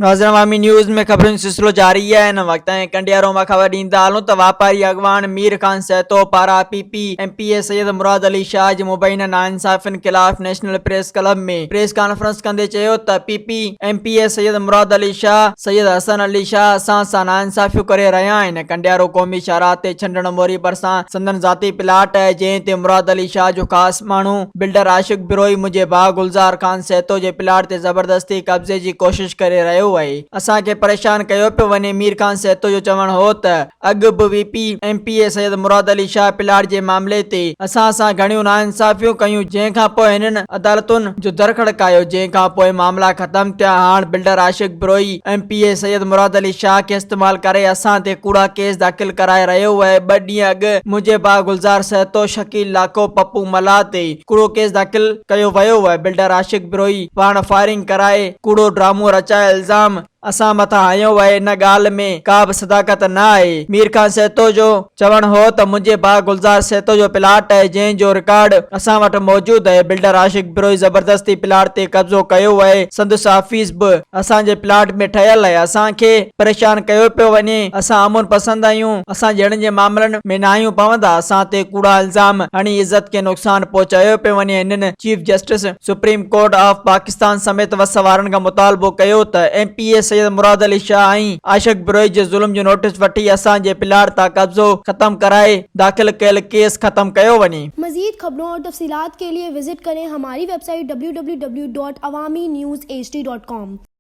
ناظرين عوامي نيوز ۾ خبرن جو سلسلو جاري آهي هن وقت ۽ ڪنڊيارو مان خبر ڏيندا هلون ته واپاري اڳواڻ مير خان سهتو پاران P P M P A Syed Murad Ali Shah جي مبينا ناانصافين خلاف national press club ۾ press conference ڪندي چيو ته P P M P A Syed Murad Ali Shah Syed Hassan Ali Shah اسان سان ناانصافيون ڪري رهيا آهن ڪنڊيارو قومي شاهراهه تي ڇنڊڻ موري ڀرسان سندن ذاتي پلاٽ آهي جنهن تي مراد علي شاهه جو خاص ماڻهو بلڊر عاشق بروهي منهنجي ڀاء گلزار خان سهتو جي پلاٽ تي زبردستي قبضي جي ڪوشش ڪري رهيو اهي، اسان کي پريشان ڪيو پيو وڃي، مير خان سهتو جو چوڻ هو ته اڳ به V P M P A Syed Murad Ali Shah plot جي معاملي تي اسان سان گهڻيون ناانصافيون ڪيون جنهن کان پوء هنن عدالتن جو در کڙڪايو جنهن کان پوء معاملا ختم ٿيا هاڻ builder Ashiq Brohi M P A Syed Murad Ali Shah کي استعمال ڪري اسان تي ڪوڙا ڪيس داخل ڪرائي رهيو اهي ٻه ڏينهن اڳ منهنجي ڀاء گلزار سهتو، شڪيل لاکو، پپو ملاح تي ڪوڙو ڪيس داخل ڪيو ويو اهي بلڊر عاشق بروهي پاڻ فائرنگ ڪرائي ڪوڙو ڊرامو رچائي الزام اسان مٿان هنيو اهي ان ڳالهه ۾ ڪا به صداقت نه آهي مير خان سهتو جو چوڻ هو ته منهنجي ڀاء گلزار سهتو جو پلاٽ اهي جنهن جو رڪارڊ اسان وٽ موجود اهي بلڊر عاشق بروهي زبردستي پلاٽ تي قبضو ڪيو اهي سندس آفيس به اسان جي پلاٽ ۾ ٺهيل اهي اسان کي پريشان ڪيو پيو وڃي، اسان امن پسند آهيون، اسان جهيڙن جي معاملن ۾ ناهيون پوندا، اسان تي ڪوڙا الزام هڻي عزت کي نقصان پهچايو پيو وڃي، هنن chief justice supreme court of Pakistan سميت وس وارن کان مطالبو ڪيو ته M P A Syed Murad Ali Shah ۽ Ashiq Brohi جي ظلم جو نوٽيس وٺي اسان جي پلاٽ تان قبضو ختم ڪرائي داخل ڪيل ڪيس ختم ڪيو وڃي. مزيد خبرون اور تفصيلات کے لئے وزٽ کریں ہماری web site www.awamiNewsHD.com.